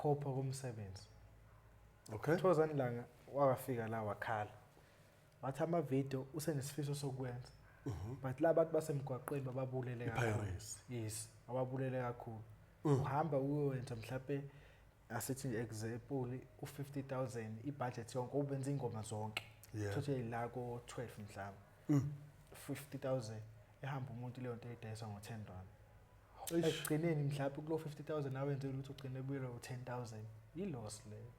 Ukukhopha komsebenzi. Okay. Thokozani Langa wakafika la wakhala. Wathi ama-video usenesifiso sokwenza. But la bantu basemgwaqweni bababulele kakhulu. I-piracy. Yes, ababulele kakhulu. Uhamba uyowenza mhlawumbe, asithi nje example, u-50,000 i-budget yonke ubenza ingoma zonke. Thothi la ko 12 mhlawumbe. 50,000 ehamba umuntu leyo nto eyidayisa ngo-10 rand. Eish. Ekugcineni mhlawumbe kulo 50,000 awenze ukuthi ugcine ebuyelwa u-10,000. I-loss leyo.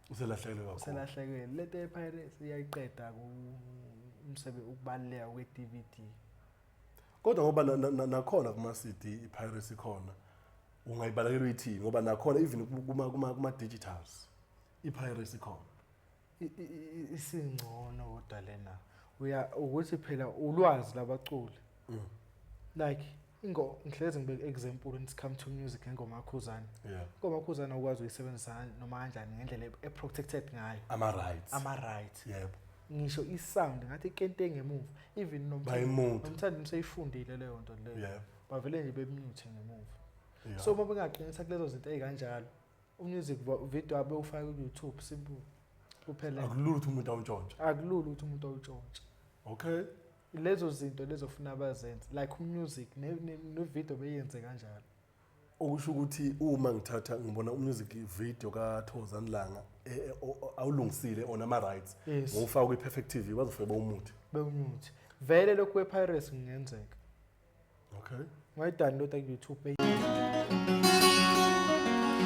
Uselahlekelwe kakhulu. Uselahlekelwe. Lento ye-piracy iyayiqeda umsebenzi, ukubaluleka kwe-DVD. Kodwa ngoba nakhona kuma-CD i-piracy khona, ungayibalekela uyithini? Ngoba nakhona even kuma-digitals i-piracy khona. Isingcono kodwa lena uya ukuthi phela ulwazi labaculi, like ingo ngihlezi ngibeka example when it come to music, ngengoma kaKhuzani. Ingoma kaKhuzani awukwazi uyisebenzisa noma kanjani ngendlela e-protected ngayo. Ama-rights. Ama-rights. Yebo. Ngisho i-sound ngathi ikente ngemuva, even Bayimute. nomthandi useyifundile leyo nto leyo. Bavele nje bemute ngemuva. So uma bengaqinisa kulezo zinto ey'kanjalo, umusic video abe ufake ku-YouTube, simple, kuphela. Akulula ukuthi umuntu awuntshontshe. Akulula ukuthi umuntu awutshontshe. Lezo zinto lezo funa bazenze, like umusic ne-video beyenze kanjalo. Okusho ukuthi uma ngithatha ngibona umusic video kaThokozani Langa awulungisile on ama-rights, ngowufaka kwi-Perfect TV, bazofike bawumute. Bewumute vele. Lokhu kwe-piracy kungenzeka. Ungayidownloada ku-YouTube.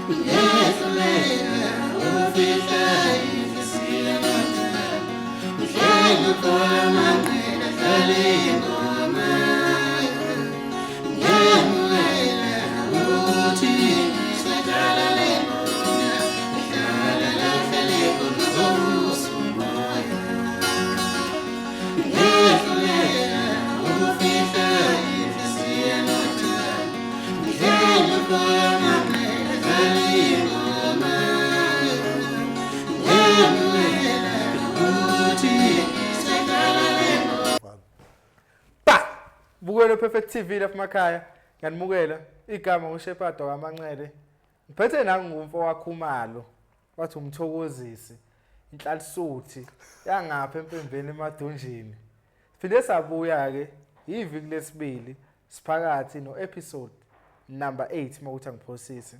Ngehluleka ukufihla inhliziyo nothando, ngihleli ukhola amanqina dlala ingoma. Ngemukela ukuthi ngisadlala le ngoma, ngihlala lahle le ngoma zovusa umoya. Ngehluleka ukufihla inhliziyo nothando, ngihleli ukhola amanqina dlala ingoma. Ngemukela ukuthi ngisadlala le ngoma. Ba bukele Perfect TV lapha emakhaya, ngiyanimukela. Igama uShepherd wakaManxele. Ngiphethe nangumfo wakhumalo, wathi umthokozisi inhlalisuthi yangapha empembeni emadunjini. Siphinde sabuya ke, iviki lesibili, siphakathi no episode number 8 mawuthi angiphosisi.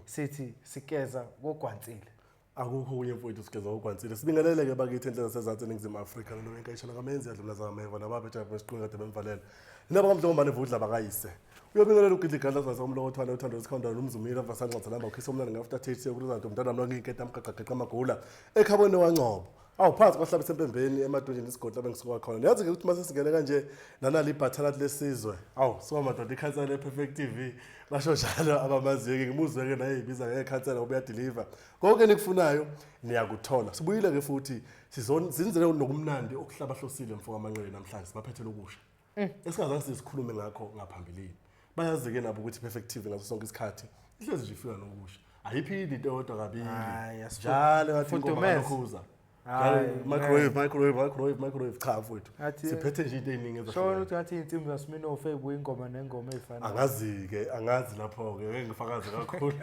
Sithi sigeza kogwansile. Akukho okunye mfowethu, sigeza ogwansile. Sibingelele-ke bakithi enhlelo sezansi eNingizimu Afrika, noma enkayishana kamenzi yadlula zameva nabaphethe besiqinga kade bemvalela naba kamhlongombane vudla bakayise. Uyobingelela ugidla igadla zaza umlokothwane uthando lwesikhondana nomzumile vasanxatha lamba ukhisa umnandi ngafter taste yokurizanto mntana mlonke inketa amgaqageqa amagula ekhabone wangcobo awu phansi kwahlabisa empembeni emadunjini isigodi lapho engisuka khona. Niyazi-ke ukuthi uma sesingene kanje nanali ibhathalathi lesizwe, awu suka madoda, ikhansela le-Perfect TV, basho njalo abamaziyo-ke. Ngimuzwe-ke naye ibiza ngekhansela ngoba uyadeliver konke enikufunayo niyakuthola. Sibuyile-ke futhi sizenzele nokumnandi okuhlabahlosile mfo kaManqele. Namhlanje sibaphethele okusha esingazange sizikhulume ngakho ngaphambilini. Bayazi-ke nabo ukuthi i-Perfect TV ngaso sonke isikhathi ihlezi nje ifika nokusha, ayiphindi into eyodwa kabili. Hhayi, njalo ngathi ingoma fudumeze. kalokhuza. Hhayi, microwave, microwave, microwave, microwave. Cha mfowethu, siphethe nje into ey'ningi shona ezahlukene. Ukuthi ngathi iy'nsimbi zaSminoff ey'buya ingoma nengoma ey'fanayo. Angazi-ke, angazi lapho-ke, ngeke ngifakaze kakhulu,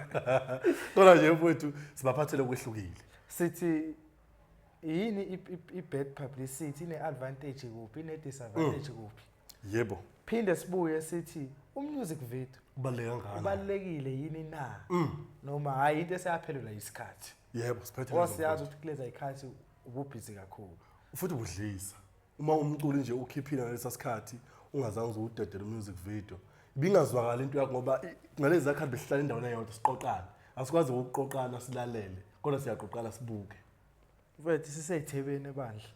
kodwa nje mfowethu sibaphathele okwehlukile. Sithi yini i-bad publicity? Ine-advantage kuphi, ine-disadvantage kuphi? Phinde sibuye sithi umusic video Kubaluleke kangakanani? Ubalulekile yini na, noma hhayi into eseyaphelelwa isikhathi? Yebo, siphethe Ngoba lezo siyazi ukuthi kuleza y'khathi ububhizi kakhulu. Futhi budlisa uma umculi nje ukhiphile ngalesa sikhathi ungazange uze udedele umusic video, ibingazwakala into yakho, ngoba ngalezi zakhathi besihlala endaweni eyodwa siqoqana. Asikwazi ukuqoqana silalele, kodwa siyaqoqana sibuke. Mfethu, sisey'thebeni ebandla,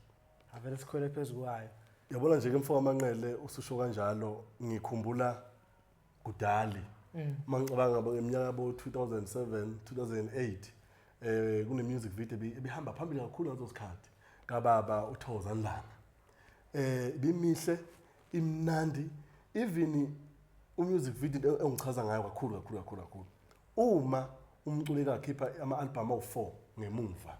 avele sikhwele phezu kwayo. Yabona nje ke mfo kaManqele, ususho kanjalo ngikhumbula kudali, uma ngicabanga ngeminyaka yabo 2007 2008, kune music video ebihamba phambili kakhulu ngaleso sikhathi kababa uThokozani Langa. Ibimihle, imnandi, even umusic video. Into engichaza ngayo kakhulu kakhulu kakhulu kakhulu, uma umculi kakhipha ama-album awu-4 ngemuva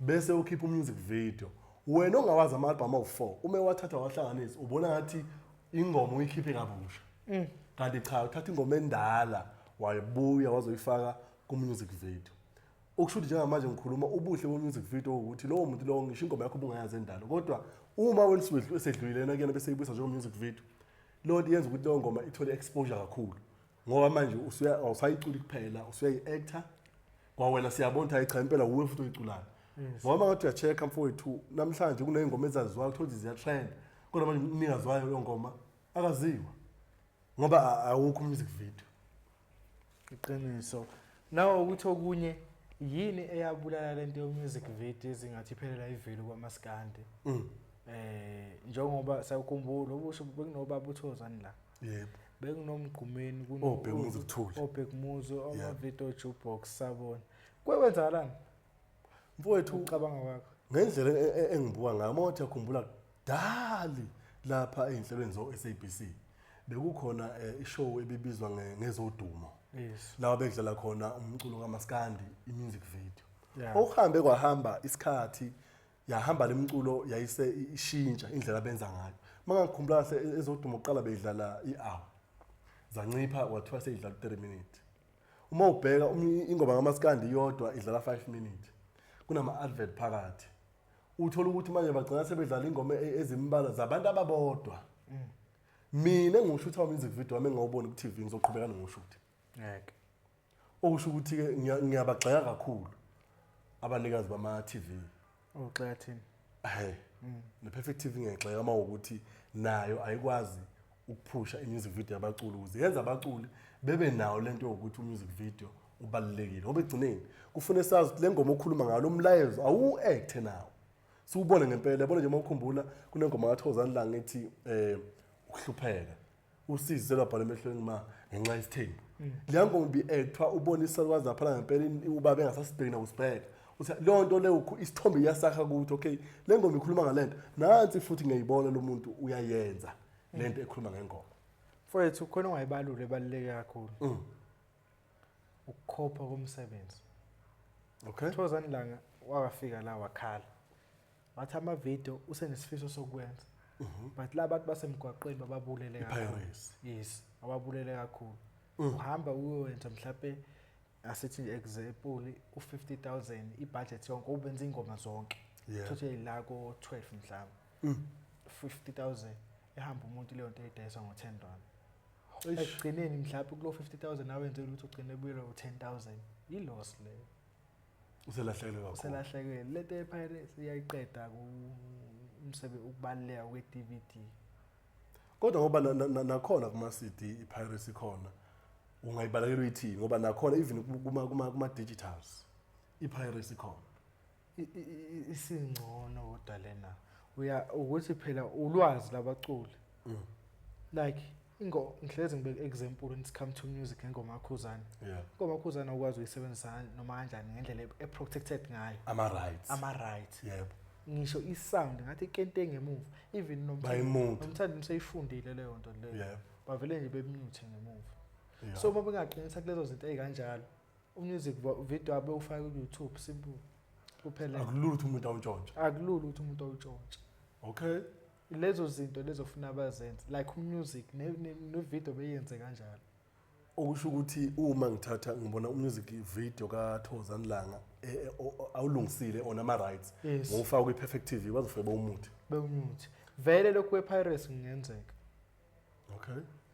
bese ukhipha umusic video, wena ongawazi ama-album awu-4, uma ewathatha wahlanganisa ubona ngathi ingoma uyikhiphe kabusha, kanti cha, uthatha ingoma endala wayibuya wazoyifaka. ku-music video. Okusho ukuthi njengamanje ngikhuluma ubuhle bo-music video ukuthi lowo muntu lowo, ngisho ingoma yakho ubungayazi endalo, kodwa uma wena esedlulile yena kuyena bese ibuyisa njengo-music video, leyo nto yenza ukuthi leyo ngoma ithole exposure kakhulu, ngoba manje awusayiculi kuphela, usuyayi-actor kwawena. Siyabona ukuthi hayi cha, impela wuwe futhi oyiculayo, ngoba ngathi uya-check-a mfowethu, namhlanje kuney'ngoma ezaziwayo, kuthiwa ukuthi ziya-trend, kodwa manje umnikazi wayo leyo ngoma akaziwa ngoba awukho umusic video. Iqiniso nawo ukuthi okunye yini eyabulala lento yo-music video ezingathi iphelela ivelu kwamaskandi? Njengoba sayukhumbula ubusho, bekunobaba uThozani la, bekunomgqumeni, oBhekumuzi Luthuli. Obhekumuzi, ama-video jukebox, sabona kwekwenzakalani? Mfowethu, ucabanga kwakho? Ngendlela engibuka ngayo, uma uthi yakhumbula kudali lapha ey'nhlelweni zo-SABC bekukhona ishow ebibizwa ngezodumo, la bekudlala khona umculo kamaskandi, i-music video. Okuhambe kwahamba isikhathi, yahamba le mculo, yayise ishintsha indlela abenza ngayo. Uma ngangikhumbula kahle, ezodumo kuqala beyidlala i-hour, zancipha, kwathiwa seyidlala u-3 minute. Uma ubheka ingoma kamaskandi iyodwa idlala 5 minute, kunama-advert phakathi. Uthola ukuthi manje bagcina sebedlala ingoma ezimbalwa zabantu ababodwa. Mina engiwushutha music video wami engawuboni ku-TV, ngizoqhubeka ngiwushuthe? Ngeke. Okusho ukuthi-ke ngiyabagxeka kakhulu abanikazi bama-TV. Uxeka thini? Hey, ne-Perfect TV ngiyayigxeka uma ukuthi nayo ayikwazi ukuphusha i-music video yabaculi ukuze yenze abaculi bebe nawo lento yokuthi u-music video ubalulekile, ngoba ekugcineni kufune sazi ukuthi le ngoma okhuluma ngayo, lo mlayezo awu-acte nawo, siwubone ngempela. Yabona nje, uma ukhumbula kunengoma kaThokozani Langa ethi ukuhlupheka usizi selwabhala emehlweni ma ngenxa yesithembu, leya ngoma ibi-actwa, ubone isalukazi laphana ngempela, ubaba engasasibheki nakusibheka. Uthi leyo nto leyo isithombe iyasakha ukuthi okay, le ngoma ikhuluma ngale nto, nansi futhi ngiyayibona lo muntu uyayenza le nto ekhuluma ngengoma. Mfowethu, khona ongayibalula ebaluleke kakhulu, ukukhopha komsebenzi. Thokozani Langa wakafika la wakhala, wathi amavidiyo usenesifiso sokwenza, but la bantu basemgwaqweni bababulele kakhulu. I-piracy. Yes, ababulele kakhulu. Uhamba uyowenza mhlampe, asithi nje example, u-50,000 ibudget yonke, ubenza ingoma zonke, thothi la ko-12 mhlawumbe, 50,000 ehamba umuntu leyo nto eyidayisa ngo-10 rand. Ekugcineni mhlawumbe kulo 50,000 awenze ukuthi ugcine ebuyelwa u-10,000, i-loss leyo. Uselahlekelwe kakhulu. Uselahlekelwe. Lento ye-piracy iyayiqeda ukubaluleka kwe-DVD. Kodwa ngoba nakhona kuma-CD i-piracy khona, ungayibalekela uyithini? Ngoba nakhona even kuma-digitals i-piracy khona. Isingcono kodwa lena uya ukuthi phela ulwazi labaculi, like ingo ngihlezi ngibeka example when it come to music, ngengoma kaKhuzani. Ingoma kaKhuzani awukwazi uyisebenzisa noma kanjani ngendlela e-protected ngayo. Ama-rights. Ama-rights. Yebo. Ngisho i-sound ngathi ikente ngemuva, even Bayimute. nomthandi useyifundile leyo nto leyo. Bavele nje bemute ngemuva. So uma bengaqinisa kulezo zinto ey'kanjalo, umusic video abe ufake ku-YouTube, simple, kuphela. Akulula ukuthi umuntu awuntshontshe. Akulula ukuthi umuntu awutshontshe. Lezo zinto lezo funa bazenze, like umusic ne-video beyenze kanjalo. Okusho ukuthi uma ngithatha ngibona umusic video kaThokozani Langa awulungisile on ama-rights, ngowufaka kwi-Perfect TV, bazofike bawumute. Bewumute vele. Lokhu kwe-piracy kungenzeka.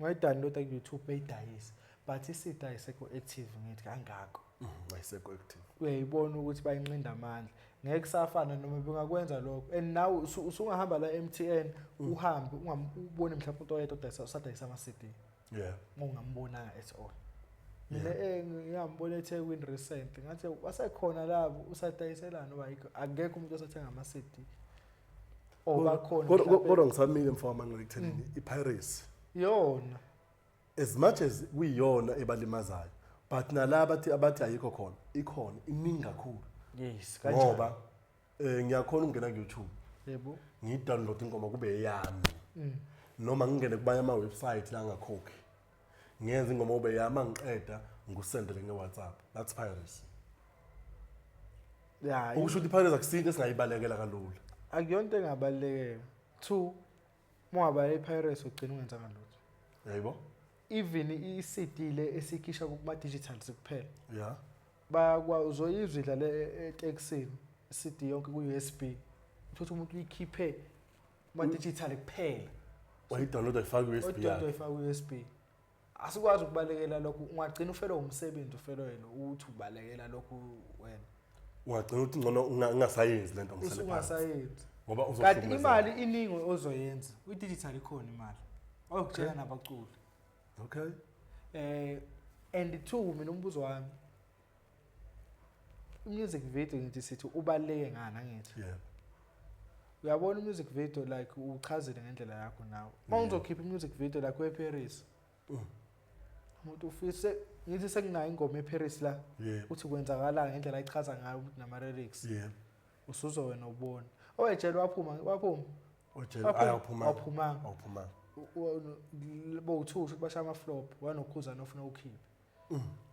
Ungayidownloada ku-YouTube, beyidayise, but i-CD ayisekho active ngithi kangako. Ayisekho active. Uyayibona ukuthi bayinqinda amandla, ngeke kusafana noma bengakwenza lokho. And nawe usungahamba la MTN, uhambe ubone mhlawumbe umuntu oyedwa odayisa, usadayisa ama-CD, ungambonanga at all. Mina ngiyambona eThekwini recent, ngathi wasekhona labo usadayiselana noba ayikho, akekho umuntu osathenga ama-CD or bakhona Kodwa ngisamile, mfowethu Manqele, ekuthenini i-piracy yona as much as kuyiyona ebalimazayo, but nalaba abathi ayikho khona, ikhona, iningi kakhulu. Yes. Ngoba ngiyakhona ukungena ku-YouTube, ngiyidownload ingoma kube eyami, noma ngingene kubanye ama-website la angakhokhi, ngiyenze ingoma kube yami, angiqeda ngikusendele nge-WhatsApp. That's piracy. Okusho ukuthi i-piracy akusinto esingayibalekela kalula. Akuyonto engabalulekeka. Two, uma ungabala i-piracy ugcina ungenzanga lutho. Yayibo. Even i-CD le esikhishwa kuma-digitals kuphela, Bayakwa uzoyizwa idlale etekisini CD yonke ku-USB. Uthatha umuntu uyikhiphe kuma-digital kuphela. Wayidownload ayifaka ku-USB Odonto yakhe. ifaka ku-USB. Asikwazi ukubalekela lokhu, ungagcina ufelwe umsebenzi ufelwe yena uthi ubalekela lokhu wena. Ungagcina ukuthi ngcono ungasayenzi lento ngihlale phansi. Usungasayenzi. Ngoba Kanti uzohlukumezeka. imali iningi ozoyenza, kwi-digital ikhona imali. Bayokutshela nabaculi. Okay. And two, mina umbuzo wami, music video ngithi sithi ubaluleke ngani angithi? Yeah. Uyabona music video like uchazile ngendlela yakho nawe. Uma uzokhipha music video like weParis. Umuntu ufise ngithi sekunayo ingoma eParis la uthi kwenzakalani ngendlela ayichaza ngayo umuntu nama lyrics. Usuzo wena ubona. Owejele waphuma waphuma. Ojele ayaphuma. Waphuma. Awuphuma. Bowuthusha ukuthi bashaya ama flop wanokhuza nofuna ukhiphe.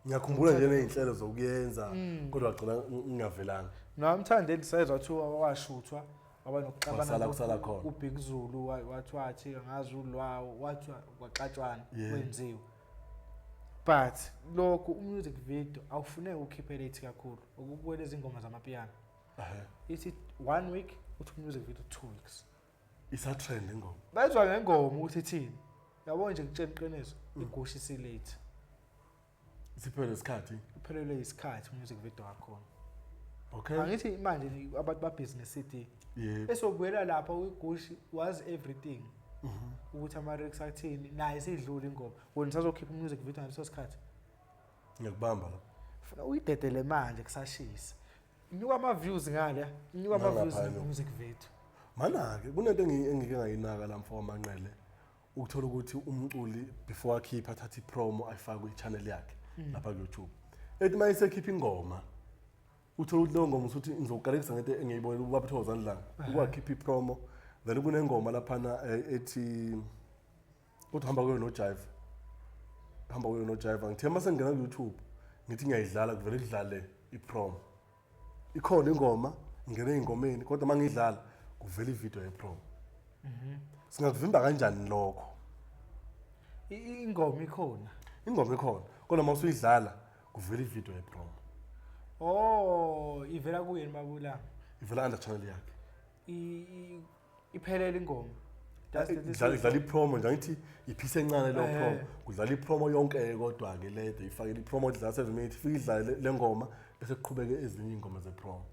Ngiyakhumbula nje nezinhlelo zokuyenza kodwa gcina ngingavelanga. Nomthandeni sezwa thiwa washuthwa waba nokuxabana Kwasala kusala khona. uBig Zulu wathi wathi ngazi ulwawo wathi kwaxatshwana kwenziwa. But lokhu umusic video awufuneki ukhiphe late kakhulu ukubukela izingoma zamapiano. Ithi 1 week uthi music video 2 weeks. Isa trend ingoma. Bayizwa ngengoma ukuthi ithini. Yabo nje kutshela iqiniso igusha isi late. Siphele isikhathi. Uphelelwe isikhathi music video wakhona. Okay. Angithi manje abantu ba business CD. Yebo. Bese ubuyela lapha uyigushi wazi everything. Ukuthi ama lyrics athini naye sidlula ingoma. Wena usazokhipha music video ngaleso sikhathi. Ngiyakubamba lapho. Funa uyidedele manje kusashisa. Inyuka ama views ngale, inyuka ama views Nangapha, music video. Mana ke kunento engike ngayinaka la mfo wamanqele ukuthola ukuthi umculi before akhipha athathe ipromo ayifake kwi-channel yakhe lapha ku-YouTube. Ethi uma esekhipha ingoma uthola ukuthi leyo ngoma usuthi ngizokalekisa ngento engiyibonile ubaba Thokozani Dlanga ukwakhipha ipromo then kunengoma laphana ethi kodwa hamba kuyo no-jive hamba kuyo no-jive ngithe uma sengingena ku-YouTube ngithi ngiyayidlala kuvele kudlale ipromo ikhona ingoma ngingene ey'ngomeni kodwa uma ngiyidlala kuvela ividiyo yepromo. Singakuvimba kanjani lokho? Ingoma ikhona. Ingoma ikhona kodwa uma usuyidlala kuvela ividiyo yepromo. Oh, ivela kuyena babula. Ivela under channel yakhe. Iphelele ingoma. Idlala ipromo nje angithi iphise encane leyo promo. Kudlala ipromo yonke kodwa ke le ifakele ipromo idlala 7 minutes ifike idlale le ngoma bese kuqhubeke ezinye ingoma zepromo.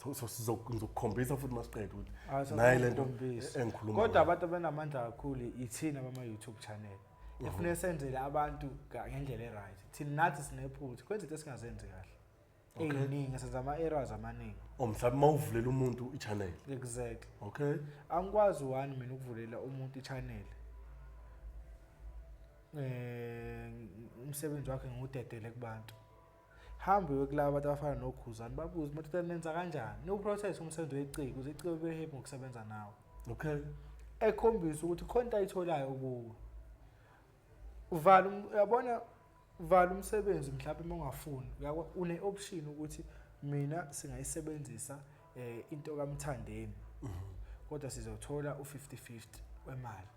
So ngizokukhombisa futhi masiqede ukuthi nayi lento engikhuluma. Kodwa abantu abanamandla kakhulu ithina bama YouTube channel. Efuna senzele abantu ngendlela eright. Thina nathi sinephutha kwenza into esingazenzi kahle. Eyiningi senza ama errors amaningi. Mhlawumbe mawuvulela umuntu i-channel. Exactly. Okay. Angikwazi one mina ukuvulela umuntu i-channel. Umsebenzi wakhe ngudedele kubantu. Hambe uye kulabo abantu abafana noKhuzani babuze madoda nenza kanjani? No process umsebenzi weciko, ukuze iciko be happy ngokusebenza nawe. Okay. Ekhombisa ukuthi khona into ayitholayo kuwe. Uvala uyabona vala umsebenzi mhlawumbe uma ungafuni une option ukuthi mina singayisebenzisa into kaMthandeni. Kodwa sizothola u50-50 wemali.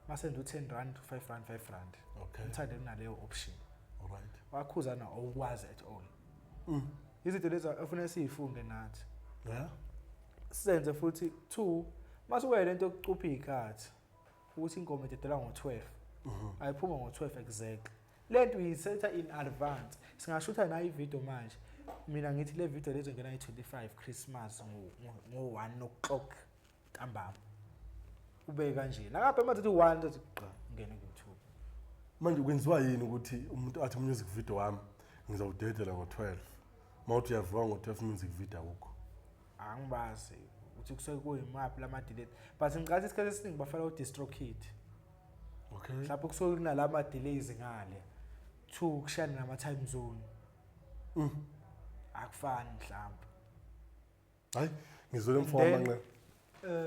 Masenze u10 rand, 5 rand, 5 rand. Okay. Umthandeni unaleyo option. All right. Wakhuzana awukwazi at all. Izinto lezi afuneka sizifunde nathi. Yeah. Sizenze futhi 2 masuke lento yokucupha izikhathi ukuthi ingoma idedela ngo12. Ayiphuma ngo12 exactly. Lento uyisetha in advance. Singashutha nayo ivideo manje. Mina ngithi le video lezo ngena i25 Christmas ngo 1 o'clock ntambama. Ube kanje. Nakapha manje uthi 1 uthi gqa ngene ku YouTube. Manje kwenziwa yini ukuthi umuntu athi music video wami ngizawudedela ngo12. Mawuthi uyavuka ngo12 music video awukho. Angibazi ukuthi kusuke kuyimaphi lama delete. But ngicathi isikhathi esiningi bafana u DistroKid. Okay. Mhlawumbe kusuke kunalama delays ngale. 2 kushana nama time zone. Akufani mhlawumbe. Hayi ngizwele mfo wamanqe.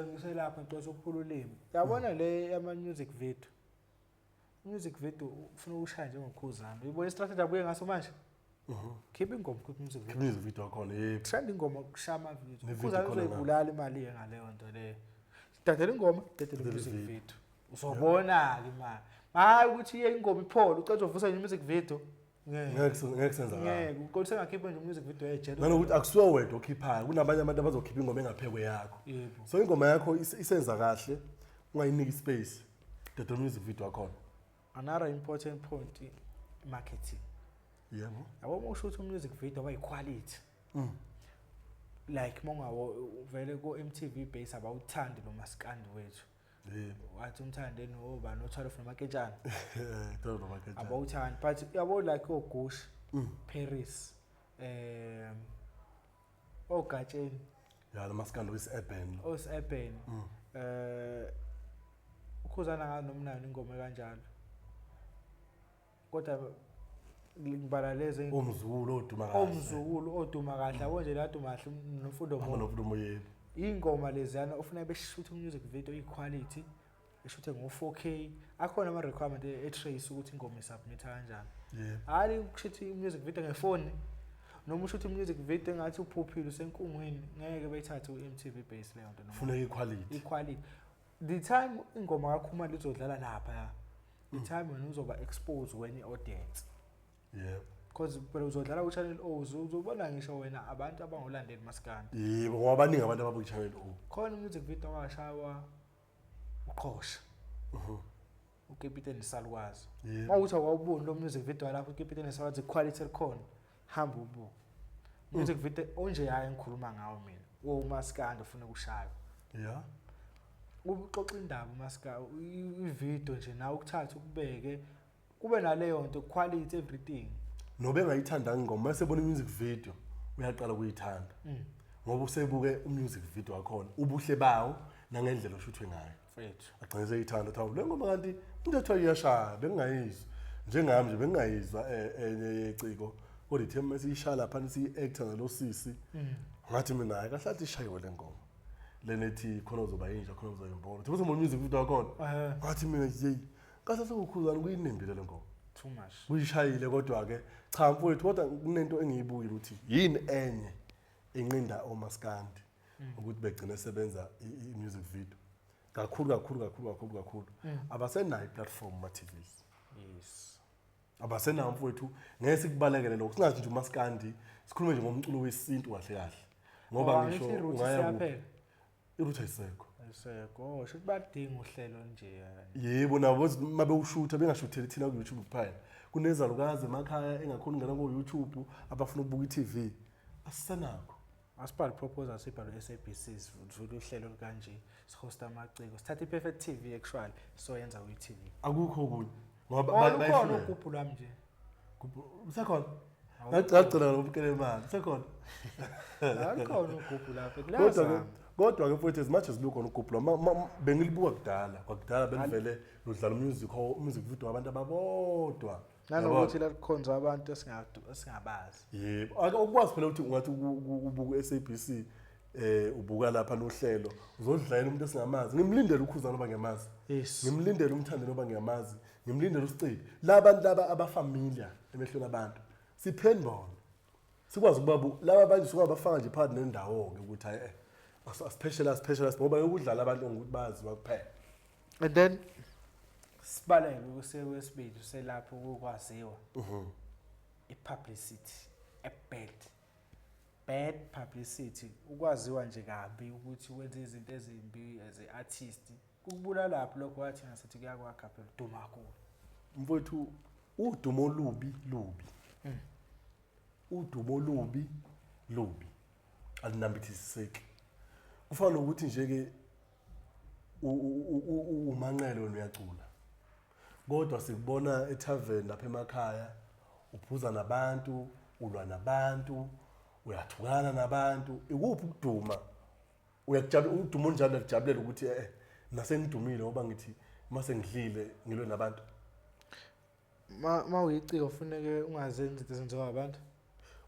Ngiselapha ngicela ukuphula ulimi. Yabona le yama music video. Music video ufuna ukushaya njengoKhuzani. Uyibona istrategy abuye ngaso manje? Khipha ingoma khipha music video. Music video wakhona yebo. Trend ingoma kushaya ama video. Ne-video Khuzani khona na. uzoyibulala imali ye ngaleyo nto leyo. Dadela ingoma, dadela Dadela music i-video. video. Uzobona ke imali. Hayi ukuthi iye ingoma iphole ucela uvusa nje music video. Ngeke. Ngeke senzakala. Ngeke, kodwa sengakhipha nje music video ejele. Nanokuthi akusiwo wedwa okhiphayo, kunabanye abantu abazokhipha ingoma engaphekwe yakho. So ingoma yakho isenza kahle, ungayiniki space. Dede music video wakhona. Another important point, marketing. Yabo uma usho ukuthi music video abayiquality. Like mongawo vele ku MTV Base abawuthandi lo maskandi wethu. Wathi umthandeni obani othwala nomaketshana. Thwala nomaketshana. Abawuthandi but yabo like oGush, Paris, oGatsheni. Ya lo maskandi wesi-urban. Osi-urban. Ukhuzana ngani nomnani ingoma kanjalo. Kodwa ngibala lezi Omzukulu oduma kahle. Omzukulu oduma kahle, yabo nje la duma kahle noMfundo Hamba Moyo. noMfundo Moyo. Ingoma leziyana ofuna beshuthe music video equality, eshuthe ngo 4K. Akhona ama requirement e trace ukuthi ingoma isubmit kanjani. Hayi ukushutha music video ngefoni noma ushutha music video engathi uphuphile usenkungwini, ngeke beyithathe u MTV Base leyo nto noma. Funeka iquality. Iquality. The time ingoma kaKhumalo izodlala lapha, the time wena uzoba expose kwenye audience. Because phela uzodlala ku Channel O, uzobona ngisho wena abantu abangolandeli maskandi. Yebo, ngoba baningi abantu ababuka Channel O. Khona music video owashaywa uQhosha. uKapiteni Salukwazi. Mawuthi awuboni lo music video lapho uKapiteni Salukwazi quality elikhona, hamba ubuke. Music video onje hayi ngikhuluma ngawo mina. Umaskandi ufuna ukushaywa. Uxoxa indaba umaskandi, i-video nje nawe ukuthatha ukubeke kube naleyo nto quality everything. Nobe engayithandanga ingoma, mase ebona music video uyaqala ukuyithanda. Ngoba usebuke umusic video wakhona, ubuhle bawo nangendlela oshuthwe ngayo. Mfethu. Agcine seyithanda ukuthi hawu le ngoma kanti into ethiwa iyashaya bengingayizwa. Njengami nje bengingayizwa enye yeciko. Kodwa ithe mase iyishaya lapha siyi-actor nalo sisi. Ngathi mina hayi kahle athi ishayiwe le ngoma. Lena ethi khona uzoba yinja khona uzoba yimbolo. Thi bese music video wakhona. Ngathi mina yeyi kahle sekukhuzana kuyinembile le ngoma. Too much. Kuyishayile kodwa ke cha mfowethu, kodwa kunento engiyibukile ukuthi yini enye enqinda omaskandi ukuthi begcine sebenza i-music video. Kakhulu kakhulu kakhulu kakhulu kakhulu. Abasenayo i-platform ma T Vs. Abasenayo mfowethu, ngeke sikubalekele lokho. Singathi nje umaskandi, sikhulume nje ngomculo wesintu kahle kahle. Ngoba Ngoba ngisho ngithi i-route ungaya kuphi? siyaphela. I-route ayisekho. Ayisekho. Oh, shuthi badinga uhlelo nje. Yebo, nabo bothi uma bewushutha bengashutheli thina ku YouTube kuphela. Kunezalukazi emakhaya engakhona ukungena ku YouTube abafuna ukubuka i-TV. Asisenakho. Asibhale proposal, sibhale SABC, sivule uhlelo kanje, sihosta amaciko, sithatha iPerfect TV actually, soyenza kwi TV. Akukho okunye. Ngoba Oh, lukhona bayihluleka. ugubhu lwami nje. Gubhu, usekhona? Ngagcina ngobukele imali, usekhona? Alukhona ugubhu lapha, Kodwa ke, kulazama. kodwa ke mfowethu, as much as lukhona ugubhu lwami, bengilibuka kudala, kwakudala belivele ludlala music hall, music video wabantu ababodwa. Nanokuthi lakukhonza abantu esingabazi. Yebo, ukwazi phela ukuthi ungathi ubuka SABC, ubuka lapha nohlelo, uzodlalela umuntu esingamazi. Ngimlindele uKhuzani noba ngiyamazi. Ngimlindele uMthandeni noba ngiyamazi. Ngimlindele uSicebi. Labantu laba abafamiliar emehlweni abantu. Sipheni bona. Sikwazi ukuba laba bantu suka bafaka nje phakathi nendawo ke ukuthi hayi, asipheshela, asipheshela, ngoba ukudlala abantu ngokuthi baziwa kuphela. And then sibaleke kusekwesibili selapho ukwaziwa. I-publicity a bad. Bad publicity, ukwaziwa nje kabi ukuthi wenze izinto ezimbi as a artist. Kukubulala lapho lokho wathi ngasethi kuyakwakha phela duma kakhulu. Mfowethu, udumo lubi lubi. Udumo lubi lubi. Alinambithiseki. Kufana nokuthi nje ke umanqele wena uyacula. Kodwa sikubona etavern lapha emakhaya, uphuza nabantu, ulwa nabantu, uyathukana nabantu. Ikuphi ukuduma? Uyakujabula udumo onjalo, uyakujabulela ukuthi nasengidumile ngoba ngithi mase ngidlile ngilwe nabantu. Ma uyiciko kufuneke ungazenzi izinto ezenziwa abantu.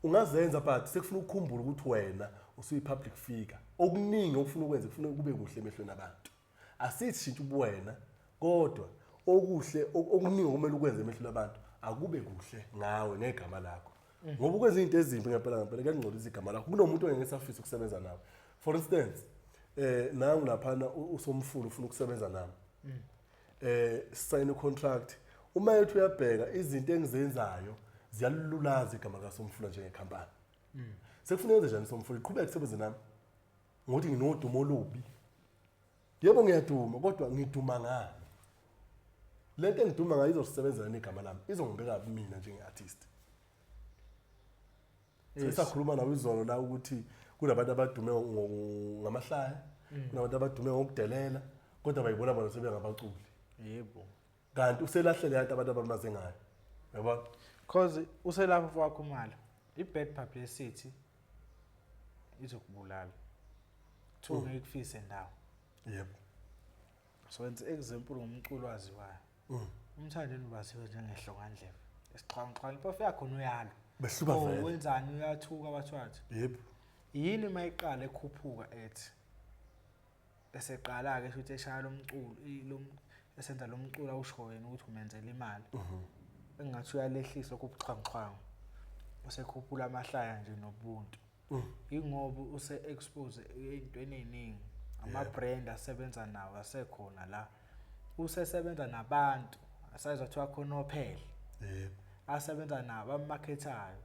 Ungazenza but sekufuna ukukhumbula ukuthi wena usuyi-public figure. Okuningi okufuna ukwenza kufuna kube kuhle emehlweni abantu. Asithi shintsha ubuwena kodwa okuhle okuningi okumele ukwenze emehlweni abantu akube kuhle ngawe negama lakho. Ngoba ukwenza izinto ezimbi ngempela ngempela kuyangcolisa igama lakho. Kunomuntu ongeke esafisa ukusebenza nawe. For instance, nangu laphana usomfula ufuna ukusebenza nami. Sign contract. Uma ethi uyabheka izinto engizenzayo ziyalulaza igama likaSomfula njengekhampani. Sekufuneka enze njani Somfula? Iqhubeke kusebenze nami ngokuthi nginodumo olubi. Yebo ngiyaduma kodwa ngiduma ngani? Lento engiduma ngayo izosebenzela negama lami, izongibeka mina njenge-artist. Sakhuluma nawe izolo la ukuthi kunabantu abadume ngamahlaya, kunabantu abadume ngokudelela, kodwa bayibona bona sebengabaculi. Yebo. Kanti uselahlele yanto abantu abamaze ngayo. Yabona? Cause uselapho mfowakho umalo. I-bad publicity izokubulala. Kuthiwa ngeke kufise ndawo. Yebo. So wenza example ngomculo waziwayo. Umthandeni ubaziwe njengehlongandlebe. Esixhwanguxhwangu impofu yakhona uyalwa. Behluka Oh, vele. wenzani uyathuka bathwathi. Yebo. Yini mayiqala ekhuphuka ethi eseqala ke futhi eshaya lomculo esenza lo mculo awusho yena ukuthi umenzela imali. Engathi uyalehlisa lokhu buxhwanguxhwangu. Usekhuphula amahlaya nje nobuntu. Ingoba use-expose ey'ntweni ey'ningi. Ama-brand asebenza nawo asekhona la. Usesebenza nabantu, asayizwa kuthiwa khona ophele. Yebo. Asebenza nabo abamakhethayo.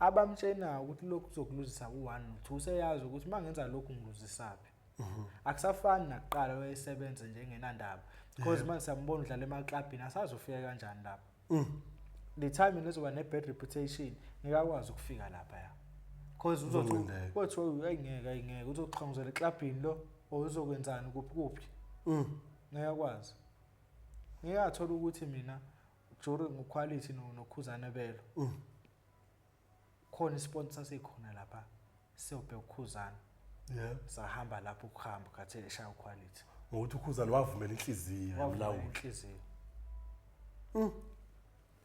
Abamtshenayo ukuthi lokhu kuzokuluzisa u-1 no-2 useyazi ukuthi uma ngenza lokhu ngiluzisaphi. Akusafani nakuqala wayesebenza njengenandaba. Because manje siyambona udlala emaklabhini asazi ufike kanjani lapho. The time nizoba ne-bad reputation ngeke akwazi ukufika lapha ya. Because uzothi Uzonqindeka. kothiwa ayingeke ayingeke uzoxhanguzela eklabhini lo or uzokwenzani kuphi kuphi. Ngeke akwazi. Ngeke athola ukuthi mina during uquality nokhuzane belo. Khona isponsor sikhona lapha siyobheka ukhuzane. Yebo. Sahamba lapho ukuhamba khathi eshaya uquality. Ngokuthi ukhuzane wavumela inhliziyo Wavumela yamlawuli. inhliziyo.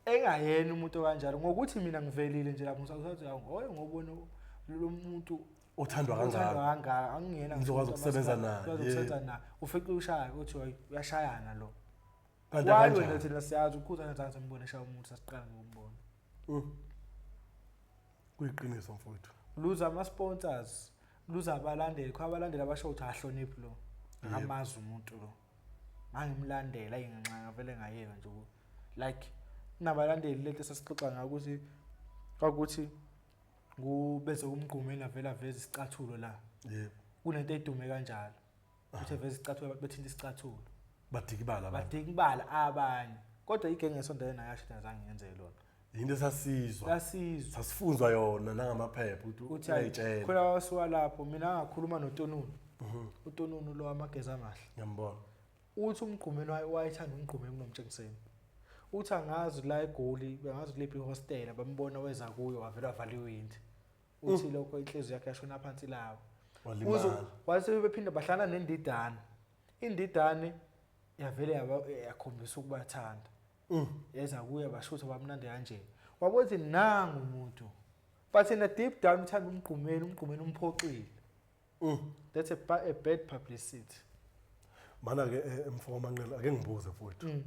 Engayena umuntu kanjalo ngokuthi mina ngivelile nje lapho ngisathi hayi ngobona lo muntu Othandwa kangaka. othandwa kangaka angiyena Ngizokwazi ukusebenza naye, Ngizokwazi ukusebenza naye. Ufike ushaya uthi hayi uyashayana lo. Kanti Why kanjani? wena thina siyazi ukhuzane zange simbone eshaya umuntu sasiqala ngokumbona. Kuyiqiniso mfowethu. Luza ama sponsors, luza abalandeli, khona abalandeli abasho ukuthi ahloniphi lo. Akamazi umuntu lo. Mangimlandela ayingenxa ngavele ngayeka nje like kunabalandeli lento esasixoxa ngayo ukuthi kwakuthi kubese kumgqumeni avela aveza isicathulo la. Yebo. Kunento edume kanjalo. Uthi aveza isicathulo bethinta isicathulo. Badikibala abantu. Badikibala abanye. Kodwa igenge esondele nayo yasho ukuthi azange ngenze lona. Yinto esasizwa. Sasizwa. Sasifunzwa yona nangamaphepha ukuthi Uthi uyayitshela. khona wasuka lapho mina ngakhuluma noTonunu. uTonunu lo amageza amahle. Ngiyambona. Uthi umgqumeni wayethanda umgqumeni kunomtshengiseni. Uthi angazi la eGoli, bengazi kuliphi ihostela bambona weza kuyo wavela wavala iwindi. Uthi lokho inhliziyo yakhe yashona phansi lawo. Walimala. Wase bephinda bahlala nendidane. Indidane yavele yakhombisa ukubathanda. Yeza kuye bashutha bamnandi kanje. Wabothi nangu umuntu. But in a deep down uthanda umgqumeni, umgqumeni umphoxile. That's a bad publicity. Mana ke mfo wamanqele ake ngibuze mfowethu.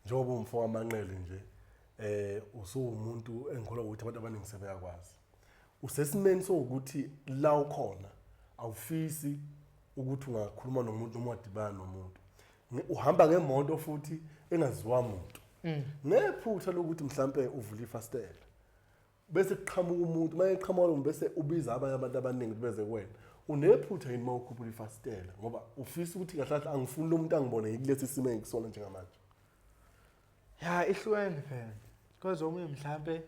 Njengoba umfo wamanqele nje usuwumuntu engikholwa ukuthi abantu abaningi sebeyakwazi. Usesimeni sokuthi la ukhona awufisi ukuthi ungakhuluma nomuntu noma wadibana nomuntu. Uhamba ngemoto futhi engaziwa umuntu. Ngephutha lokuthi mhlambe uvula ifastela. Bese kuqhamuka umuntu, mayeqhamuka lo muntu bese ubiza abanye abantu abaningi beze kuwena. Unephutha yini mawukhuphula ifastela ngoba ufisa ukuthi kahle kahle angifuni lo muntu angibone ngikulesi simo engikusona njengamanje. Ya ihlukene phela. Because omunye mhlambe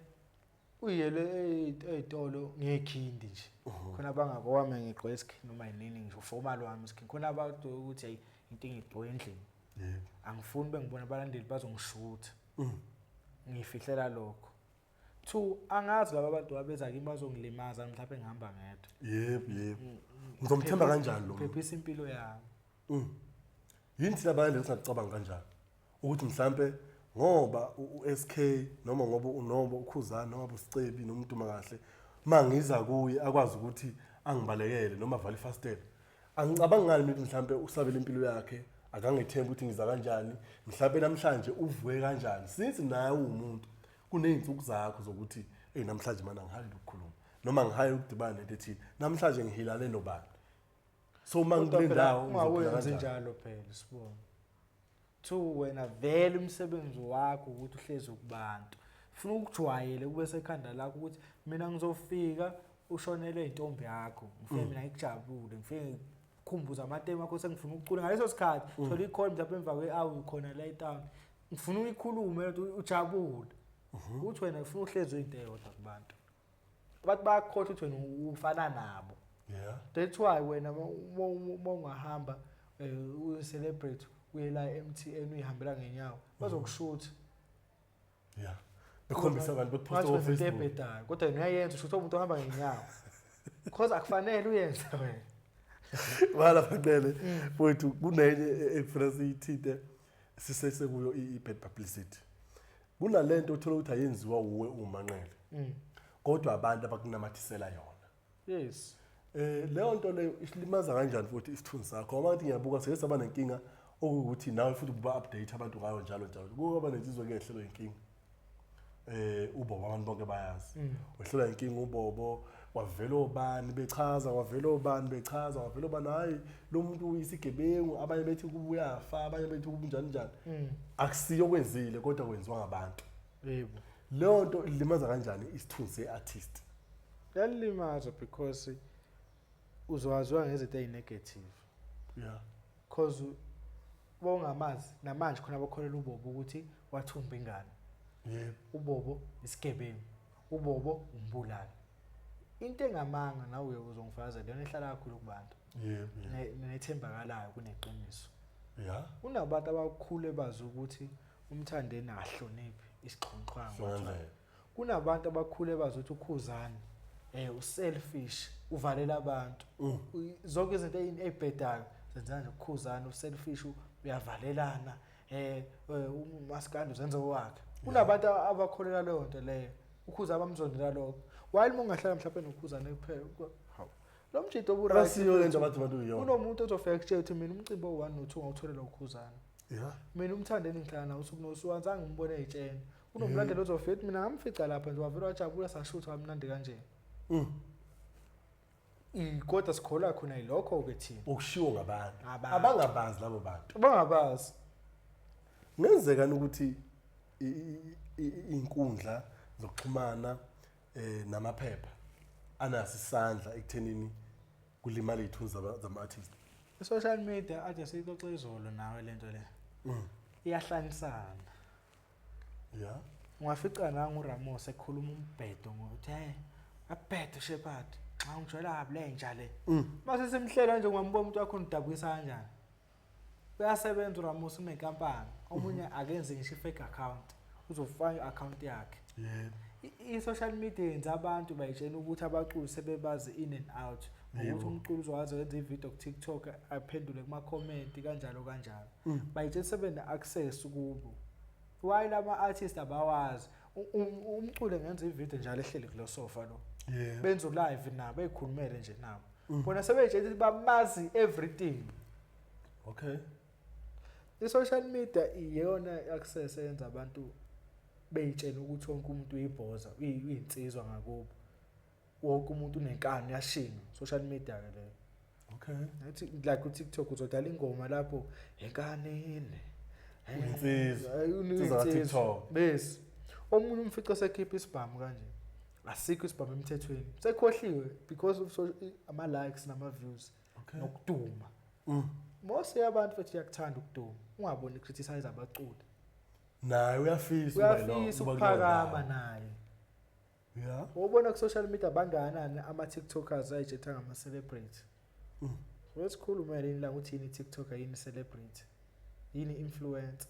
uyele ey'tolo ngekhindi nje. Khona abangakwami ngigqoke isikhindi noma yinini ngisho formal wami isikhindi. Khona abantu ukuthi hey into engigqoke endlini. Yebo. Angifuni bengibona abalandeli bazongishutha. Ngifihlela lokho. Two, angazi laba bantu abeza kimi bazongilimaza mhlawumbe ngihamba ngedwa. Yebo, yebo. Ngizomthemba kanjani lo muntu? Phephisa impilo yami. Yini thina abalandeli singacabanga kanjani? Ukuthi mhlambe ngoba u-SK noma ngoba uNobo uKhuzani noma uSicebi noma uDuma kahle mangiza kuye akwazi ukuthi angibalekele noma avale ifastela. Angicabangi ngani ukuthi mhlambe usabele impilo yakhe akangethembi ukuthi ngiza kanjani mhlambe namhlanje uvuke kanjani since naye uwumuntu kuney'nsuku zakho zokuthi eyi namhlanje mana ngihayile ukukhuluma noma ngihayile ukudibana nento ethile namhlanje ngihilane nobani. So uma ngikule ndawo ngizophila ungawenzi kanjani? njalo phela sibonga. Two, wena vele umsebenzi wakho ukuthi uhlezi kubantu. Ufuna ukujwayele kube sekhanda lakho ukuthi mina ngizofika ushonelwe intombi yakho, ngifike mina ngikujabule, ngifike ngikukhumbuze amatemu akho sengifuna ukucula ngaleso sikhathi. Thola i-call mhlawumbe emva kwe-hour khona la etown, ngifuna uyikhulume lento ujabule. Ukuthi wena ufuna uhlezi into eyodwa kubantu, abantu bayakukhohlwa ukuthi wena ufana nabo. That's why wena uma ungahamba uyi-celebrate uye la e-MTN uyihambela ngenyawo, bazokushutha. Yeah, bekhombisa abantu, bekuphosta Ngathi wenza into ko-Facebook. Ebhedayo, kodwa wena uyayenza, ushutha umuntu ohamba ngenyawo because akufanele uyenze wena. Wala fanele mfowethu, kunenye ekufanele siyithinte sisesekuyo, i-bad publicity. Kunalento uthola ukuthi ayenziwa uwe uManqele, kodwa abantu abakunamathisela yona. Leyo nto leyo isilimaza kanjani futhi isithunzi sakho? Ngoba ngathi ngiyabuka, sike saba nenkinga okuwukuthi nawe futhi kuba update abantu ngayo njalo njalo. Kuba nensizwa ke ehlelwa inkinga. UBobo, abantu bonke bayazi. Wehlelwa inkinga uBobo, kwavela obani bechaza, kwavela obani bechaza, kwavela obani, hayi lo muntu uyisigebengu, abanye bethi kubuyafa, abanye bethi kunjani njani. Akusiyo kwenzile kodwa kwenziwa ngabantu. Leyo nto ilimaza kanjani isithunzi se-artist? Yalimaza because uzowaziwa ngezinto ey'negative. Cause bongamazi namanje khona abakholelwa uBobo ukuthi wathumba ingane. UBobo isigebengu, uBobo umbulali. Into engamanga nawe uzongifakazela leyona ehlala kakhulu kubantu. Nethembakalayo kuneqiniso. Kunabantu abakhule bazi ukuthi uMthandeni akahloniphi isixhwanguxhwangu. Hlongandlebe. Kunabantu abakhule bazi ukuthi uKhuzani uselfish, uvalela abantu. Zonke izinto ey'bhedayo zenzeka nje uKhuzani uselfish, uyavalelana, uMaskandi uzenza owakhe. Kunabantu abakholelwa leyo nto leyo. UKhuzani bamzondela lokho. While uma ungahlala mhlawumbe noKhuzani kuphela, hawu. Lo mjito obu-right. Asiyo le nto abathi abantu uyona. Kunomuntu ozofika kutshela ukuthi mina umcimbi owu-1 no-2 ngawutholela uKhuzani. Mina uMthandeni ngihlala naye usuku nosuku, anzange ngimbone ey'tsheni. Kunomlandeli ozofika ethi mina ngamfica lapha nje, wavele wajabula, sashutha kamnandi kanje. Kodwa sikholwa khona yilokho-ke thina. Okushiwo ngabantu. Ngabantu. Abangabazi labo bantu. Abangabazi. Kungenzeka ukuthi iy'nkundla zokuxhumana namaphepha anaso isandla ekuthenini kulimala iy'thunzi zama-artist? I-social media ade siyixoxe izolo nawe lento le. Iyahlanisana. Ungafica nangu uRamos ekhuluma umbhedo ngokuthi hey, abhedo Shepherd, xa ungijwayela kabi le nja le. Mase simhlela nje ungambona umuntu wakho udabukisa kanjani. Uyasebenza uRamos, unenkampani. Omunye akenzi ngisho i-fake account. Uzofaka i-account yakhe. I-social media yenza abantu bayitshena ukuthi abaculi sebebazi in and out. Ngokuthi umculo uzokwazi ukwenza ividiyo ku-TikTok aphendule kuma-comment kanjalo kanjalo. Bayitshena sebene-access kubo. Why lama artists abawazi? Umculo engenza ividiyo njalo ehleli kulo sofa lo. Benza live nabo, beyikhulumele nje nabo. Bona sebeyitshela ukuthi bamazi everything. I-social media iyona access eyenza abantu beyitshela ukuthi wonke umuntu uyibhoza, uyinsizwa ngakubo. Wonke umuntu unenkani, uyashinga. Social media ke leyo. Ngathi like ku-TikTok uzodala ingoma lapho enkanini. Uyinsizwa. Insizwa ka-TikTok. Bese omunye umfico sekhipha isibhamu kanje. Asikho isibhamu emthethweni. Sekhohliwe because of ama likes nama views. Nokuduma. Most yabantu futhi iyakuthanda ukuduma. Ungaboni criticize abaculi. Naye uyafisa ukuba yilo, Uyafisa ukuba kuleyo ukuphakama ndawo. naye. Ubona ku social media bangakanani ama TikTokers ayitshetha ngama celebrity. Wesikhuluma yini la ukuthi yini TikToker, yini celebrity? Yini influencer?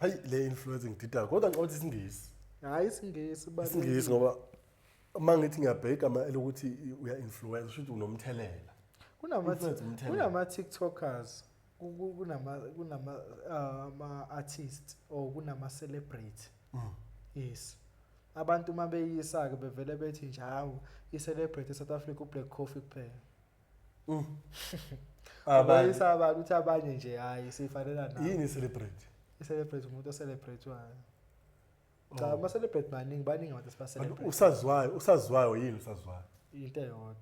Hayi, le influencer ngidida kodwa ngicabanga ukuthi isiNgisi. Hayi, isiNgisi balulekile. IsiNgisi, ngoba uma ngithi ngiyabheka igama elokuthi uya influence, kusho ukuthi unomthelela. Influence umthelela. Kunama TikTokers, kunama ama artists or kunama celebrity. Yes. Abantu uma beyisa ke bevele bethi nje hawu, i celebrity eSouth Africa uBlack Coffee kuphela. Abanye. Bayisa abantu ukuthi abanye nje hayi sifanela nabo. Yini celebrity? I celebrity umuntu ocelebrate-wayo. Cha, ama celebrity baningi, baningi abantu esiba-celebrate. Usazwayo, usazwayo yini usazwayo? Into eyodwa.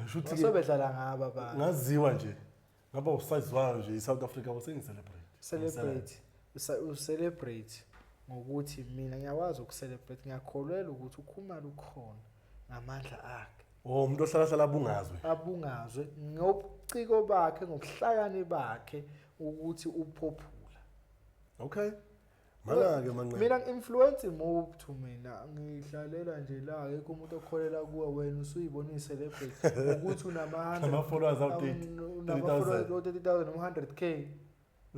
Shuthi ke Basobedlala ngabo abantu. Ngaziwa nje. Ngaba usazwayo nje iSouth Africa usengi celebrate. Celebrate. Ucelebrate. Ngokuthi mina ngiyakwazi ukucelebrate, ngiyakholelwa ukuthi uKhumalo ukhona ngamandla akhe. Oh, umuntu ohlala hlala abungazwe. Abungazwe ngobuciko bakhe, ngobuhlakani bakhe ukuthi uphophula. Okay. Mana-ke Manqele. Mina ngi-influence muntu, mina ngihlalela nje la, akekho umuntu okholela kuwe, wena usuyibona uyi-celebrate ukuthi unama Nama-followers awu-30,000. Unama-followers o-30,000 noma 100K.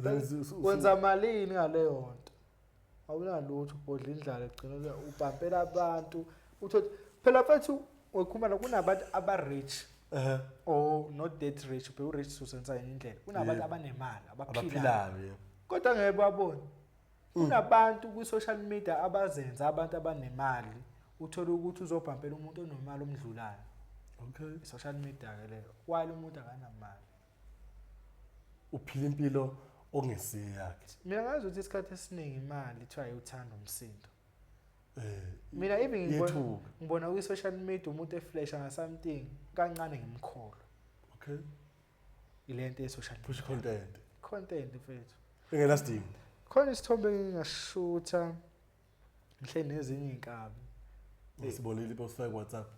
Then Wenza malini ngaleyo nto? Awunalutho, ubhodla indlala, egcina ubhampela abantu. Uthole phela mfethu wekhumalo kunabantu aba-rich or not that rich, but u-rich usenza enye indlela. Kunabantu abanemali, abaphilayo. Abaphilayo, yebo. Kodwa ngeke babone. Kunabantu kwi-social media abazenza abantu abanemali, uthole ukuthi uzobhampela umuntu onemali omdlulayo. I-social media ke leyo. While umuntu akanamali. Uphila impilo ongesiye yakhe. Mina ngazi ukuthi isikhathi esiningi imali ithiwa ayuthanda umsindo. Mina even Yethuka. ngibona kwi-social media umuntu eflasha nga-something kancane ngimkholwa. Ile nto ye-social Push media. Content. Content mfethu. Engenasidingo. Khona isithombe engingashutha ngihle nezinye iy'nkabi. Ngisibonile ipost yakho WhatsApp.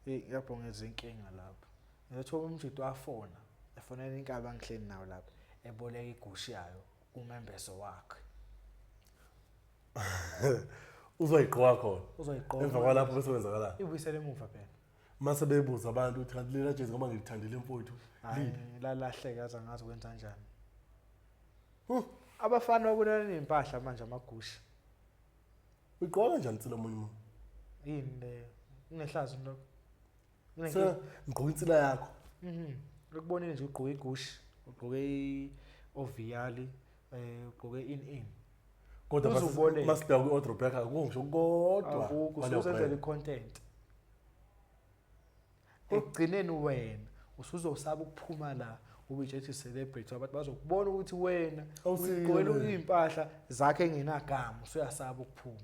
Hey, ngiyabonga inkinga lapho. Ngiyathola umjito wafona, efonela inkabi angihleli nayo lapho, eboleka igushi yayo kumembeso wakhe. Uzoyigqoka khona. Uzoyigqoka. Emva kwalapho bese kwenzakalani? Ibuyisele emuva phela. Mase bebuza abantu ukuthi kanti lela jezi ngoba ngilithandile mfowethu. Hayi, Liphi? lalahleka aze angazi kwenza kanjani. Abafana babonana ney'mpahla manje amagushi. Uyigqoka kanjani insila omunye umuntu? Yini leyo? Kunehlazo lokho. Se ngigqoka insila yakho. Ukubonile nje ugqoke igushi, ugqoke i-oviyali, ugqoke in. Kodwa Uzuboleka. masibheka kwi-wardrobe yakho akukho ngisho kodwa. Akukho, kwaleyo usuzenzela brand. i-content. Ekugcineni wena usuzosaba ukuphuma la ube nje celebrity, abantu bazokubona ukuthi wena Awusiyo ugqokela wena. iy'mpahla zakhe engenagama, usuyasaba ukuphuma.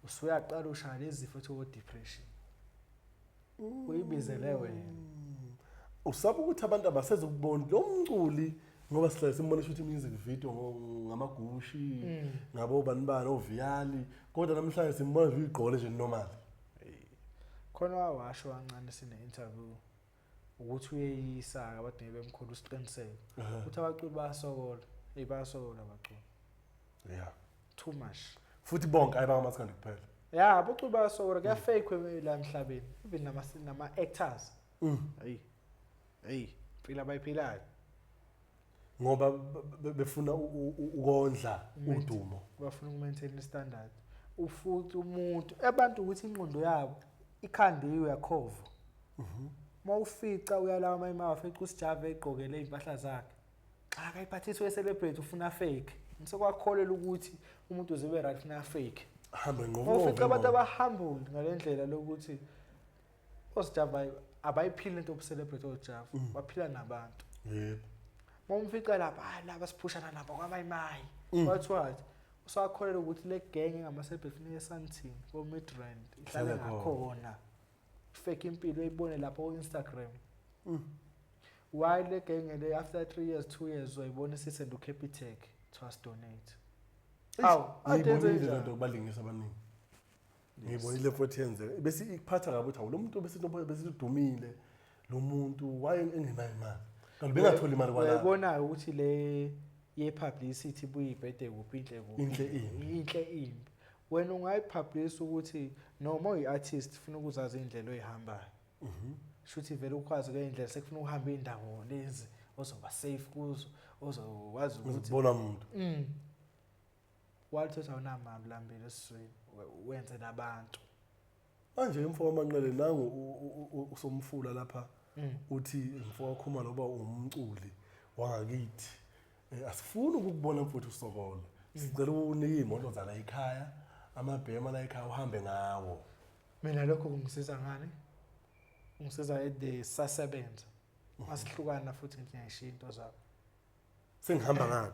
Usuyaqala ushaya lezi zifo ethiwa depression. Uyibizele wena. Usaba ukuthi abantu abasezukubona lo mculi ngoba sihlale simbona ukuthi music video ngamagushi, ngabo bani bani oviyali, kodwa namhlanje simbona nje uyigqokele nje normal. Khona wawasho kancane sine interview ukuthi uyeyisa abantu ngeke bemkhulu usiqiniseko. Uthi abaculi bayasokola, hey bayasokola abaculi. Too much. Futhi bonke ayibangamaskandi kuphela. Ya, abaculi bayasokola, kuyafake la emhlabeni. Even nama actors. Hey. Hey, impilo abayiphilayo. Ngoba befuna ukondla udumo. Bafuna ukumaintain standard. Ufuthi umuntu abantu ukuthi ingqondo yabo ikhandiwe yakhova. Mawufica uyalawa mayima wafica uSjava egqokele impahla zakhe. Xa akayiphathiswe celebrate ufuna fake. Ngisekwakholela ukuthi umuntu uzibe right ufuna fake. Hambe ngqo. Mawufica abantu abahumble ngalendlela lokuthi oSjava abayiphili into yokucelebrate oSjava, baphila nabantu. Mawumfica lapha, laba siphushana nabo kwamayimayi. Wathiwa usakholelwa ukuthi le gang engama-celebrate funeka eSandton, ko-Midrand, ihlale Ihlale khona. ngakhona. Fake impilo uyibone lapho ku-Instagram. Why le gang le after 3 years, 2 years uyayibona isisend uCapitec to us donate. Awu, ade Ngiyibonile enze lento njani? kubalingisa abaningi. Ngiyibonile futhi yenzeka. Bese ikuphatha kabi ukuthi awu lo muntu bese bese udumile lo muntu waye engenayo imali. Kanti bengatholi imali kwala. Uyayibona ukuthi le ye publicity ibuyibhede kuphi inhle kuphi. Inhle imbi. Inhle imbi. Wena ungayipublish ukuthi noma uyi-artist ufuna ukuzazi indlela oyihambayo. Shuthi vele ukwazi ke indlela sekufuna ukuhamba indawo lezi ozoba safe kuzo, ozokwazi ukuthi Uzibona umuntu. Wathi awunamali lambile esizweni wenze nabantu. Manje umfo waManqele nangu usomfula lapha uthi umfo waKhumalo uba umculi wangakithi. Asifuni ukukubona mfowethu usokola. Sicela unike imoto zala ekhaya, amabhema la ekhaya uhambe ngawo. Mina lokho kungisiza ngani? Ungisiza ede sasebenza. Masihlukana futhi ngithi ngiyayishiya into zakho. Sengihamba ngani?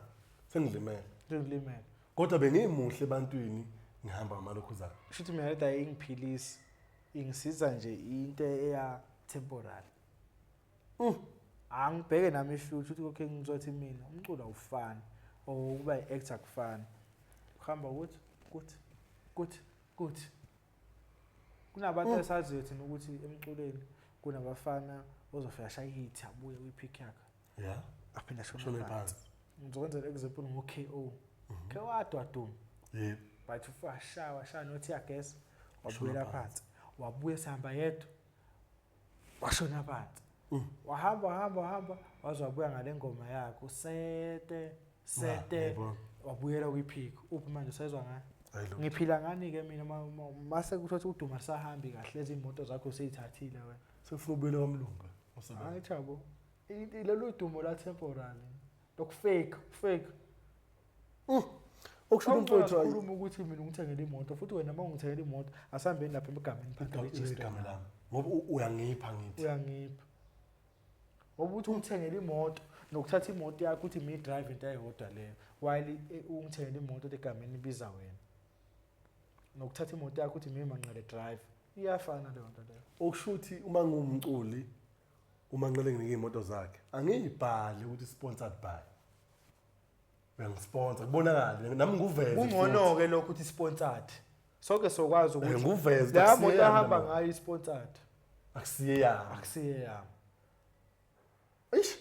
Sengilimele. Ngilimele. Kodwa bengimuhle ebantwini ngihamba ngamalukhuzana. Shuthi mina leda ingiphilisi. Ingisiza nje into eya temporary. Angibheke nami ifuture ukuthi okay ngizothi mina umculo awufani or ukuba i-actor kufani. Kuhamba ukuthi Kuthi kuthi kuthi kunabantu esaziyo thina ukuthi emculweni kunabafana ozofika shaya i-hit abuye kwi-peak yakhe, aphinde ashone shone phansi. phansi. Ngizokwenzela example ngo-KO. KO wadwaduma, but washaya washaya no-tear gas, wabuyela Washona. Phansi, wabuya sehamba yedwa, washona phansi. Wahamba wahamba wahamba, waze wabuya ngale ngoma yakhe usete sete. Ngiyayibona. Wabuyela kwi-peak. Uphi manje? Usayizwa ngayo? Hayi lo. Ngiphila ngani-ke mina mase kuthiwa ukuthi uduma lisahambi kahle, lezi imoto zakho useyithathile wena. Sefuna ubuyele kwamlungu. Usebenza. Hayi chabo, lolu dumo la temporary, lokufake fake. Okusho ukuthi mfowethu Awukhuluma ukuthi mina ungithengele imoto, futhi wena uma ungithengele imoto asihambeni lapha egameni phansi, register. Igama lami. Ngoba uyangipha ngithi. Uyangipha ngoba uthi ungithengele imoto nokuthatha imoto yakho uthi mi drive into eyodwa leyo, while ungithengele imoto ethi egameni ibiza wena, nokuthatha imoto yakho uthi mi Manqele drive, iyafana leyo nto leyo. Okusho ukuthi uma ngumculi uma nqele nginike iy'moto zakhe angiyibhali ukuthi sponsored by. Uyangisponsor kubonakale nami nguveze. Kungcono-ke lokho ukuthi sponsored, sonke sokwazi Eh, ukuthi nguveze. leya Akusiye moto yami ahamba lo. ngayo i-sponsored. Akusiye yami. Akusiye yami. Eish.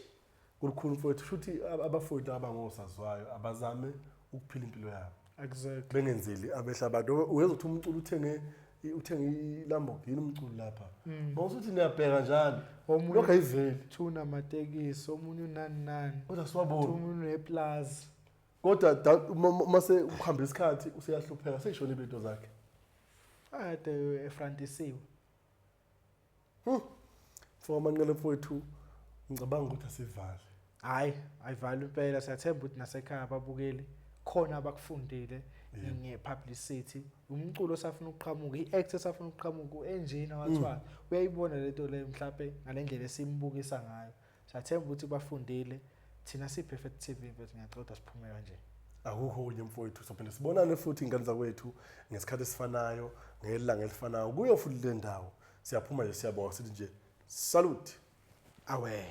Kulikhulu mfowethu, shuthi abafowethu abangosaziwayo abazame ukuphila impilo yabo. Exactly. Bengenzeli abehla abantu. Uyezwa ukuthi umculo uthenge i-Lamborghini umculo lapha. Mawusuthi niyabheka njalo. Omunye Lokho ayiveli. thuna amatekisi, omunye unani nani. Kodwa siwabona. Omunye uneplazi. Kodwa mase ukuhamba isikhathi useyahlupheka seyishona izinto zakhe. Ade efrantisiwe. Mfoka Manqele mfowethu, ngicabanga ukuthi asivale. Hayi, ayivali impela. Siyathemba ukuthi nasekhaya ababukeli khona abakufundile nge-publicity, umculo osafuna ukuqhamuka, i-act esafuna ukuqhamuka, u-engineer wathwala uyayibona lento leyo mhlampe ngale ndlela esimbukisa ngayo. Siyathemba ukuthi bafundile. Thina siyi-Perfect TV mfethu, ngiyacela siphume kanje. Akukho okunye mfowethu, sophinde sibonane futhi ingane zakwethu ngesikhathi esifanayo ngelanga elifanayo kuyo futhi le ndawo. Siyaphuma nje, siyabonga, sithi nje salute. Awe.